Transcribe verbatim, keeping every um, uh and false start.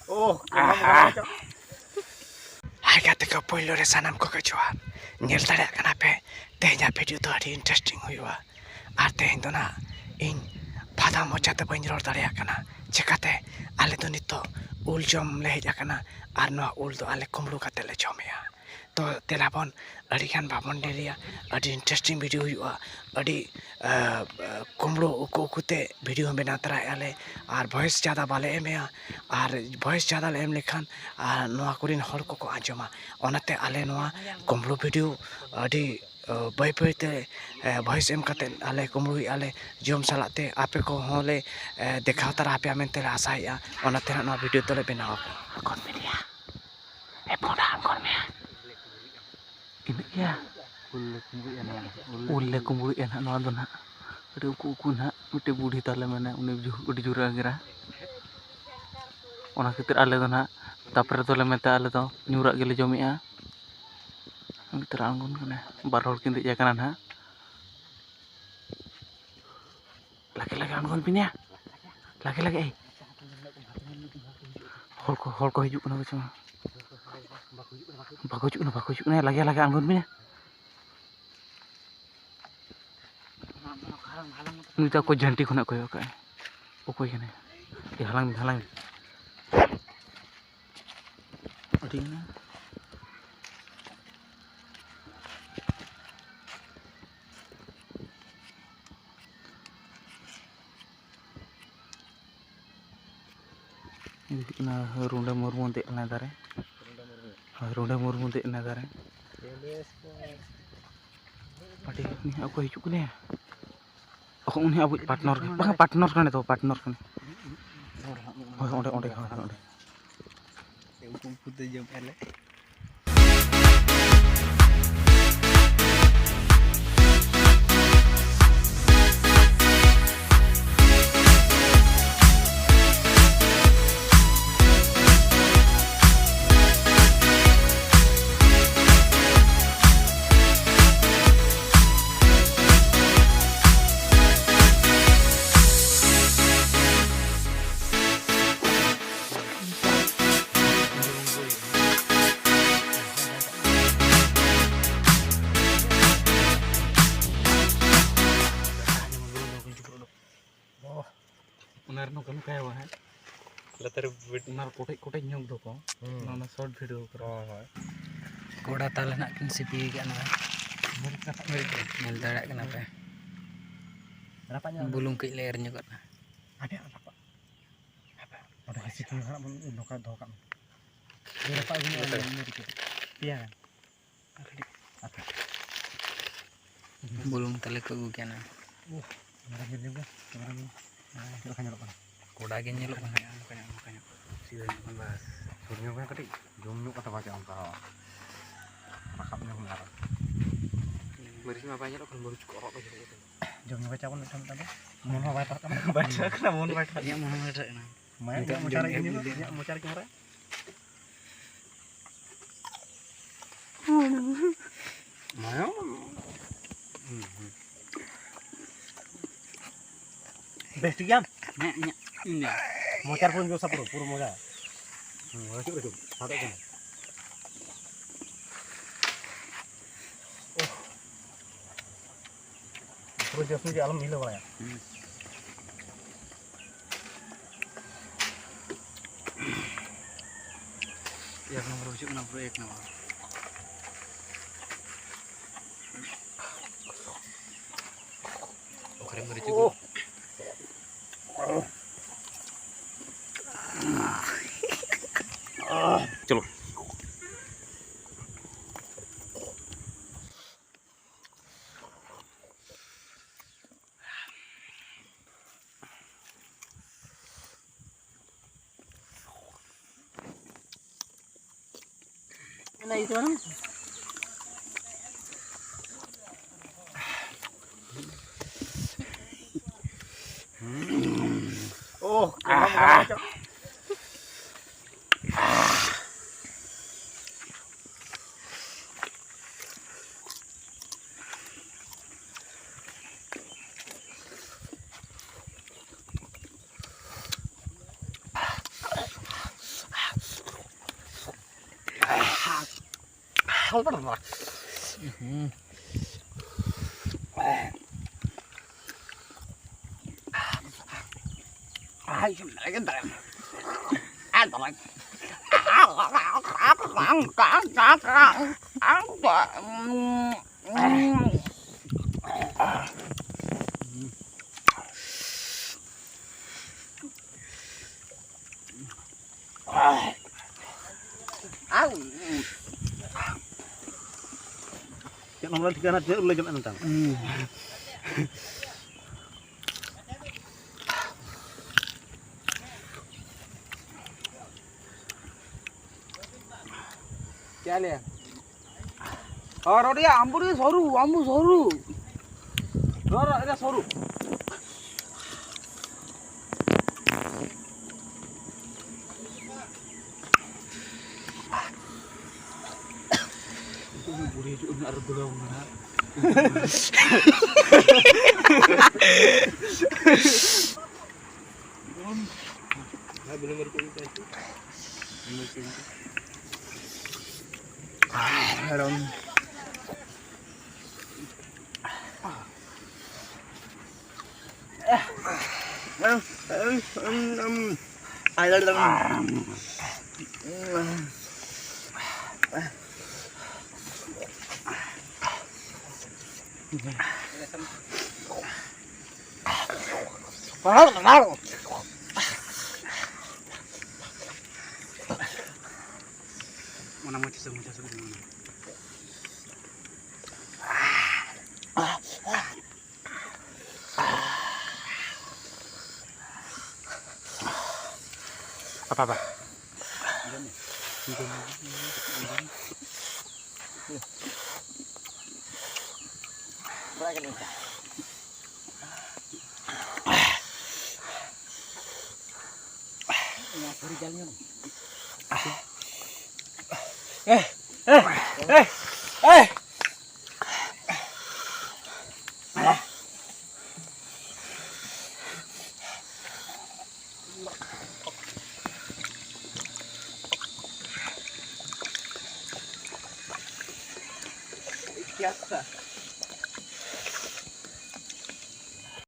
ᱳᱦ, ᱟᱦᱟ᱾ ᱦᱟᱭ ᱜᱟᱛᱮ ᱠᱚ, ᱯᱳᱭᱞᱳ ᱨᱮ ᱥᱟᱱᱟᱢ ᱠᱚᱜᱮ ᱡᱚᱦᱟᱨ᱾ ᱧᱮᱞ ᱫᱟᱲᱮᱭᱟᱜ ᱠᱟᱱᱟ ᱯᱮ, ᱛᱮᱦᱮᱧᱟᱜ ᱵᱷᱤᱰᱤᱭᱳ ᱫᱚ ᱟᱹᱰᱤ ᱤᱱᱴᱟᱨᱮᱥᱴᱤᱝ ᱦᱩᱭᱩᱜᱼᱟ᱾ ᱟᱨ ᱛᱮᱦᱮᱧ ᱫᱚ ᱱᱟᱦᱟᱜ ᱤᱧ ᱯᱷᱟᱫᱟ ᱢᱚᱪᱟᱛᱮ ᱵᱟᱹᱧ ᱨᱚᱲ ᱫᱟᱲᱮᱭᱟᱜ ᱠᱟᱱᱟ᱾ ᱪᱮᱠᱟᱛᱮ? ᱟᱞᱮ ᱫᱚ ᱱᱤᱛᱚᱜ ᱩᱞ ᱡᱚᱢ ᱞᱮ ᱦᱮᱡ ᱟᱠᱟᱱᱟ, ᱟᱨ ᱱᱚᱣᱟ ᱩᱞ ᱫᱚ ᱟᱞᱮ ᱠᱩᱢᱵᱽᱲᱩ ᱠᱟᱛᱮ ᱞᱮ ᱡᱚᱢᱮᱜᱼᱟ᱾ ᱛᱚ ᱫᱮᱞᱟ ᱵᱚᱱ, ᱟᱹᱰᱤᱜᱟᱱ ᱵᱟᱵᱚᱱ ᱰᱮᱨᱤᱭᱟ, ᱟᱹᱰᱤ ᱤᱱᱴᱟᱨᱮᱥᱴᱤᱝ ᱵᱷᱤᱰᱤᱭᱳ ᱦᱩᱭᱩᱜᱼᱟ᱾ ᱟᱹᱰᱤ, ᱟ, ᱟ, ᱠᱩᱢᱵᱽᱲᱩ ᱩᱠᱩ ᱩᱠᱩᱛᱮ ᱵᱷᱤᱰᱤᱭᱳ ᱦᱚᱸ ᱵᱮᱱᱟᱣ ᱛᱚᱨᱟᱭᱮᱫᱼᱟ ᱞᱮ᱾ ᱟᱨ ᱵᱷᱚᱭᱮᱥ ᱡᱟᱫᱟ ᱵᱟᱞᱮ ᱮᱢᱮᱜᱼᱟ, ᱟᱨ ᱵᱷᱚᱭᱮᱥ ᱡᱟᱫᱟ ᱞᱮ ᱮᱢ ᱞᱮᱠᱷᱟᱱ, ᱟᱨ ᱱᱚᱣᱟ ᱠᱚᱨᱮᱱ ᱦᱚᱲ ᱠᱚᱠᱚ ᱟᱸᱡᱚᱢᱟ᱾ ᱚᱱᱟᱛᱮ ᱟᱞᱮ ᱱᱚᱣᱟ ᱠᱩᱢᱵᱽᱲᱩ ᱵᱷᱤᱰᱤᱭᱳ ᱟᱹᱰᱤ, ᱟ, ᱵᱟᱹᱭ ᱵᱟᱹᱭᱛᱮ, ᱟ, ᱵᱷᱚᱭᱮᱥ ᱮᱢ ᱠᱟᱛᱮᱫ ᱟᱞᱮ ᱠᱩᱢᱵᱽᱲᱩᱭᱮᱫᱼᱟ ᱞᱮ ᱡᱚᱢ ᱥᱟᱞᱟᱜ ᱛᱮ᱾ ᱟᱯᱮ ᱠᱚᱦᱚᱸ ᱞᱮ, ᱟ, ᱫᱮᱠᱷᱟᱣ ᱛᱟᱨᱟ ᱟᱯᱮᱭᱟ ᱢᱮᱱᱛᱮ ᱞᱮ ᱟᱥᱟᱭᱮᱫᱼᱟ᱾ ᱚᱱᱟᱛᱮ ᱱᱟᱜ ᱱᱚᱣᱟ ᱵᱷᱤᱰᱤᱭᱳ ᱫᱚᱞᱮ ᱵᱮᱱᱟᱣ ᱟᱠᱟᱫᱼᱟ᱾ ᱮ ᱯᱷᱳᱱ ᱦᱟᱸᱜ ᱠᱚᱨ ᱢᱮ᱾ ᱤᱱᱟᱹᱜ ᱜᱮᱭᱟ᱾ ᱩᱞ ᱞᱮ ᱠᱩᱢᱵᱽᱲᱩᱭᱮᱫᱼᱟ ᱱᱟᱦᱟᱜ, ᱩᱞ ᱞᱮ ᱩᱞ ᱞᱮ ᱠᱩᱢᱵᱽᱲᱩᱭᱮᱫᱼᱟ ᱱᱟᱦᱟᱜ᱾ ᱱᱚᱣᱟ ᱫᱚ ᱱᱟᱦᱟᱜ ᱟᱹᱰᱤ ᱩᱠᱩ ᱩᱠᱩ ᱱᱟᱦᱟᱜ ᱢᱤᱫᱴᱮᱡ ᱵᱩᱰᱷᱤ ᱛᱟᱞᱮ ᱢᱮᱱᱟᱭᱟ, ᱩᱱᱤ ᱡᱩ-, ᱟᱹᱰᱤ ᱡᱳᱨᱮ ᱟᱜᱮᱨᱟ᱾ ᱚᱱᱟ ᱠᱷᱟᱹᱛᱤᱨ ᱟᱞᱮ ᱫᱚ ᱱᱟᱦᱟᱜ ᱛᱟᱯᱚᱨᱮ ᱫᱚᱞᱮ ᱢᱮᱛᱟᱜᱼᱟ, ᱟᱞᱮ ᱫᱚ ᱧᱩᱨᱟᱜ ᱜᱮᱞᱮ ᱡᱚᱢᱮᱜᱼᱟ᱾ ᱢᱤᱫ ᱛᱟᱨᱟ ᱟᱬᱜᱚᱱ ᱠᱟᱱᱟᱭ, ᱵᱟᱨ ᱦᱚᱲ ᱠᱤᱱ ᱫᱮᱡ ᱟᱠᱟᱱᱟ ᱱᱟᱦᱟᱜ᱾ ᱞᱟᱜᱮ ᱞᱟᱜᱮ ᱟᱬᱜᱚᱱ ᱵᱤᱱ ᱭᱟ᱾ ᱞᱟᱜᱮ ᱞᱟᱜᱮ, ᱮᱭ᱾ ᱦᱚᱲ ᱠᱚ, ᱦᱚᱲ ᱠᱚ ᱦᱤᱡᱩᱜ ᱠᱟᱱᱟ ᱠᱚ ᱪᱚᱝ᱾ ᱵᱟᱠᱚ ᱦᱤᱡᱩᱜ ᱠᱟᱱᱟ, ᱵᱟᱠᱚ ᱦᱤᱡᱩᱜ ᱠᱟᱱᱟ᱾ ᱞᱟᱜᱮ ᱞᱟᱜᱮ ᱟᱬᱜᱚᱱ ᱵᱤᱱ ᱭᱟ᱾ ᱱᱩᱭ ᱫᱚ ᱚᱠᱚᱭ ᱡᱷᱟᱹᱱᱴᱤ ᱠᱷᱚᱱᱟᱜ ᱠᱚᱭᱚᱜ ᱠᱟᱜᱼᱟᱭ? ᱚᱠᱚᱭ ᱠᱟᱱᱟᱭ? ᱮ, ᱦᱟᱞᱟᱝ ᱢᱮ, ᱦᱟᱞᱟᱝ ᱢᱮ᱾ ᱟᱹᱰᱤ ᱜᱟᱱ᱾ ᱦᱩᱭᱩᱜ ᱠᱟᱱᱟ ᱨᱩᱸᱰᱟᱹ ᱢᱩᱨᱢᱩ ᱫᱮᱡ ᱞᱮᱱᱟ ᱫᱟᱨᱮ᱾ ᱦᱳᱭ, ᱨᱩᱸᱰᱟᱹ ᱢᱩᱨᱢᱩ ᱫᱮᱡ ᱞᱮᱱᱟ ᱫᱟᱨᱮ᱾ ᱯᱟᱴᱤ ᱩᱱᱤ ᱚᱠᱚᱭ ᱦᱤᱡᱩᱜ ᱠᱟᱱᱟᱭᱟ? ᱚᱠᱚᱭ ᱩᱱᱤ ᱟᱵᱚᱭᱤᱡ ᱯᱟᱴᱱᱟᱨ ᱠᱟᱱᱟᱭ? ᱵᱟᱝᱟ, ᱯᱟᱴᱱᱟᱨ ᱠᱟᱱᱟᱭ ᱛᱚ, ᱯᱟᱴᱱᱟᱨ ᱠᱟᱱᱟᱭ᱾ ᱦᱳᱭ, ᱚᱸᱰᱮ, ᱚᱸᱰᱮ, ᱦᱳᱭ, ᱚᱸᱰᱮ᱾ ᱩᱱᱠᱩ ᱩᱱᱠᱩ ᱛᱮ ᱡᱚᱢ ᱟᱞᱮ᱾ ᱟᱨ ᱱᱚᱝᱠᱟ ᱱᱚᱝᱠᱟ ᱦᱮᱣᱟ ᱦᱮᱸ᱾ ᱞᱟᱛᱟᱨ ᱨᱮ ᱵᱤᱴ-, ᱚᱱᱟ ᱠᱚᱴᱮᱡ ᱠᱚᱴᱮᱡ ᱧᱚᱜ ᱫᱚᱠᱚ᱾ ᱦᱩᱸ᱾ ᱚᱱᱟ ᱥᱚᱨᱴ ᱵᱷᱤᱰᱤᱭᱳ ᱠᱚᱨᱮ᱾ ᱦᱳᱭ, ᱦᱳᱭ᱾ ᱠᱚᱲᱟ ᱛᱟᱞᱮ ᱱᱟᱜ ᱠᱤᱱ ᱥᱤᱯᱤ ᱠᱟᱜᱼᱟ ᱱᱚᱣᱟ᱾ ᱢᱟᱹᱨᱤᱪ ᱠᱟᱛᱷᱟ᱾ ᱧᱮᱞ ᱫᱟᱲᱮᱭᱟᱜ ᱠᱟᱱᱟ ᱯᱮ᱾ ᱨᱟᱯᱟᱜ ᱧᱚᱜ ᱵᱩᱞᱩᱝ ᱠᱟᱹᱡ ᱞᱮ ᱮᱨ ᱧᱚᱜᱚᱜᱼᱟ᱾ ᱟᱯᱮ ᱨᱟᱯᱟᱜ᱾ ᱚᱸᱰᱮ ᱥᱤᱛᱩᱝ ᱨᱮ ᱦᱟᱸᱜ ᱵᱚᱱ ᱱᱚᱝᱠᱟ ᱫᱚᱦᱚ ᱠᱟᱜ ᱢᱮ᱾ ᱨᱟᱯᱟᱜ ᱟᱹᱜᱩ ᱧᱚᱜ ᱟᱞᱮ ᱢᱟᱹᱨᱤᱪ ᱠᱚ᱾ ᱯᱮᱭᱟ ᱜᱟᱱ᱾ ᱟᱨ ᱠᱟᱹᱴᱤᱡ᱾ ᱟᱯᱮ᱾ ᱵᱩᱞᱩᱝ ᱛᱟᱞᱮ ᱠᱚ ᱟᱹᱜᱩ ᱠᱮᱭᱟ ᱱᱟᱝ᱾ ᱩᱦ, ᱱᱚᱰᱮ ᱧᱮᱞ ᱧᱚᱜ ᱢᱮ, ᱠᱮᱢᱮᱨᱟ ᱢᱮᱱ᱾ ᱦᱮᱸ, ᱪᱮᱫ ᱞᱮᱠᱟ ᱧᱮᱞᱚᱜ ᱠᱟᱱᱟ? ᱠᱚᱰᱟ ᱜᱮ ᱧᱮᱞᱚᱜ ᱠᱟᱱᱟ᱾ ᱱᱚᱝᱠᱟ ᱧᱚᱜ, ᱱᱚᱝᱠᱟ ᱧᱚᱜ᱾ ᱥᱤᱫᱷᱟᱹ ᱧᱚᱜ ᱠᱟᱱᱟ, ᱵᱟᱥ᱾ ᱥᱩᱨ ᱧᱚᱜ ᱢᱮ ᱠᱟᱹᱴᱤᱡ, ᱡᱩᱢ ᱧᱚᱜ ᱠᱟᱛᱮ ᱵᱟᱡᱟᱣ ᱚᱱᱠᱟ ᱦᱚᱸ᱾ ᱨᱟᱠᱟᱵ ᱧᱚᱜ ᱢᱮ ᱟᱨᱚ᱾ ᱢᱟᱹᱨᱤᱪ ᱢᱟ ᱵᱟᱭ ᱧᱮᱞᱚᱜ ᱠᱟᱱ, ᱢᱟᱹᱨᱤᱪ ᱠᱚ ᱚᱨᱚᱜ ᱠᱚ ᱡᱚᱢ ᱠᱟᱛᱮ᱾ ᱡᱚᱢ ᱧᱚᱜ ᱪᱟᱵᱚᱱ ᱢᱤᱫᱴᱟᱝ ᱢᱤᱫᱴᱟᱝ ᱫᱚ᱾ ᱢᱚᱱ ᱦᱚᱸ ᱵᱟᱭ ᱴᱷᱟᱜ ᱠᱟᱱᱟ᱾ ᱵᱟᱭ ᱴᱷᱟᱜ ᱠᱟᱱᱟ, ᱢᱚᱱ ᱵᱟᱭ ᱴᱷᱟᱜ ᱠᱟᱱᱟ᱾ ᱤᱧᱟᱹᱜ ᱢᱚᱱᱮ ᱦᱚᱸ ᱵᱟᱭ ᱴᱷᱟᱜ ᱠᱟᱱᱟ᱾ ᱢᱟᱭᱟ, ᱤᱧᱟᱹᱜ ᱢᱚᱪᱟ ᱨᱮ ᱡᱚᱢ ᱤᱧ ᱧᱮᱞ ᱧᱚᱜ ᱤᱧᱟᱹᱜ ᱢᱚᱪᱟ ᱨᱮ ᱠᱮᱢᱮᱨᱟ᱾ ᱵᱮᱥ ᱴᱷᱤᱠ ᱜᱮᱭᱟ? ᱦᱮᱸ, ᱤᱧᱟᱹᱜ, ᱤᱧᱟᱹᱜ᱾ ᱢᱚᱪᱟ ᱨᱮ ᱯᱩᱨᱟᱹ ᱡᱚᱥᱟ ᱯᱩᱨᱟᱹ, ᱯᱩᱨᱟᱹ ᱢᱚᱡᱟ᱾ ᱦᱩᱸ, ᱨᱟᱹᱪᱩᱜ, ᱨᱟᱹᱪᱩᱜ, ᱥᱟᱰᱮᱜ ᱠᱟᱱᱟ᱾ ᱳᱦ᱾ ᱯᱩᱨᱟᱹ ᱡᱟᱹᱥᱛᱤ ᱜᱮ ᱟᱞᱚᱢ ᱦᱤᱞᱟᱹᱣ ᱵᱟᱲᱟᱭᱟ᱾ ᱦᱩᱸ᱾ ᱮᱠ ᱱᱚᱢᱵᱚᱨ ᱵᱩᱡᱷᱟᱹᱜ ᱠᱟᱱᱟ, ᱯᱩᱨᱟᱹ ᱮᱠ ᱱᱚᱢᱵᱚᱨ᱾ ᱚᱠᱟᱨᱮ ᱢᱟᱹᱨᱤᱪ ᱟᱹᱜᱩ? ᱪᱚᱞᱚ᱾ ᱳᱦ, ᱪᱮᱫ ᱦᱚᱸ ᱵᱟᱝ ᱴᱷᱤᱠᱟᱹᱱᱟ, ᱪᱮᱫ ᱞᱮ ᱡᱚᱢᱮᱫ ᱱᱮᱛᱟᱨ᱾ ᱪᱮᱫ ᱞᱮ? ᱚ, ᱨᱚᱲᱮᱭᱟ, ᱟᱢᱵᱩ ᱨᱮ ᱥᱚᱨᱩ, ᱟᱢᱵᱩ ᱥᱚᱨᱩ᱾ ᱨᱚᱲ, ᱨᱚᱲ, ᱮᱨᱟ ᱥᱚᱨᱩ᱾ ᱵᱩᱲᱦᱤ ᱦᱤᱡᱩᱜ ᱢᱮ ᱟᱨ ᱵᱩᱞᱟᱹᱣ ᱢᱮ ᱦᱟᱸᱜ᱾ ᱦᱮᱲᱚᱢ᱾ ᱚᱱᱟ ᱢᱚᱪᱟ ᱥᱮ ᱢᱚᱪᱟ ᱥᱮ ᱚᱱᱟ᱾ ᱟᱯᱟ, ᱟᱯᱟ᱾ ᱮ, ᱮ, ᱮ, ᱮ᱾